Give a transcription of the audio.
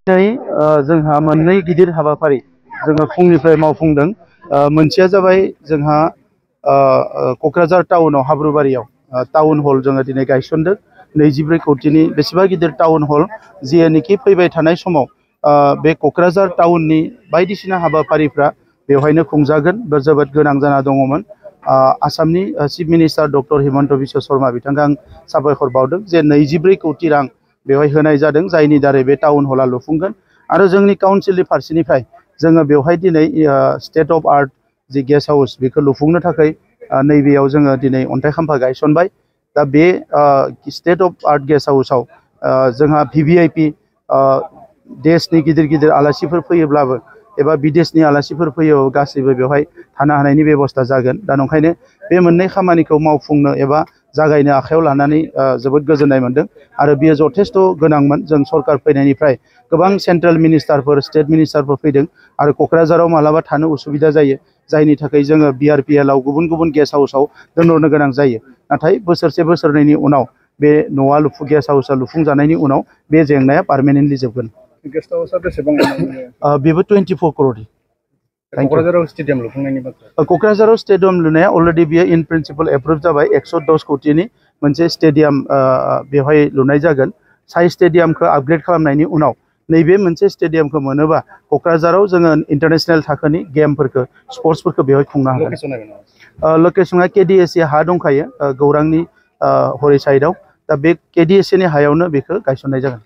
जोंहा मोननै गिदिर हाबाफारि जोङो फुंनिफ्राय मावफुंदों। मोनसेया जाबाय जोंहा क'क्राझार टाउनाव हाब्रुबारियाव टाउन हल जोङो दिनै गायसनदों। 24 कौटिनि बेसेबा गिदिर टाउन हल जियानोखि फैबाय थानाय समाव बे क'क्राझार टाउननि बायदिसिना हाबाफारिफ्रा बेवहायनो खुंजागोन जोबोद गोनां जाना दङमोन। आसामनि chief minister doctor Himanta Biswa Sharma बिथांखौ आं साबायखर बावदों जे 24 कौटि रां बेवहाय होनाय जादों, जायनि दारै बे टाउन हला लुफुंगोन। आरो जोंनि काउन्सिलनि फारसेनिफ्राय जोङो बेवहाय दिनै state of art G guest house बेखौ लुफुंनो थाखाय नैबेयाव जोङो दिनै अन्थाइ खाम्फा गायसनबाय। दा बे स्टेट अफ आर्ट गेस्ट हाउसाव जोंहा VVIP देशनि गिदिर गिदिर आलासिफोर फैयोब्लाबो एबा बिदेशनि आलासिफोर फैयो गासैबो बेवहाय थानो हानायनि बेबस्था जागोन। दा नंखायनो बे मोननै खामानिखौ मावफुंनो एबा जागायनो आखायाव लानानै जोबोद गोजोननाय मोनदों। आरो बियो जथेस्थ' गोनांमोन। जों सरकार फैनायनिफ्राय गोबां सेन्ट्रेल मिनिस्टारफोर स्टेट मिनिस्टारफोर फैदों आरो क'क्राझाराव मालाबा थानो उसुबिदा जायो, जायनि थाखाय जोङो BRPL आव गुबुन गुबुन गेस्ट हाउसाव दोनहरनो गोनां जायो। नाथाय बोसोरसे बोसोरनैनि उनाव बे न'आ गेस्ट हाउसा लुफुंजानायनि उनाव बे जेंनाया पार्मानेन्टलि जोबगोन। गेस्ट हाउसा बेसेबां? बेबो 24 करोड़। क'क्राझाराव स्टेडियाम लुफुंनायनि बाथ्रा। क'क्राझाराव स्टेडियाम लुनाया अलरेडि बियो इन प्रिन्सिपल एप्रुभ जाबाय। 110 कौटिनि मोनसे स्टेडियाम बेवहाय लुनाय जागोन। साइ स्टेडियामखौ आपग्रेड खालामनायनि उनाव नैबे मोनसे स्टेडियामखौ मोनोबा क'क्राझाराव जोङो इन्टारनेशनेल थाखोनि गेमफोरखौ स्पर्ट्सफोरखौ बेवहाय खुंनो हागोन। लकेसना KDSA हा दंखायो गौरांनि हरै साइडआव। दा बे KDSA नि हायावनो बेखौ गायसननाय जागोन।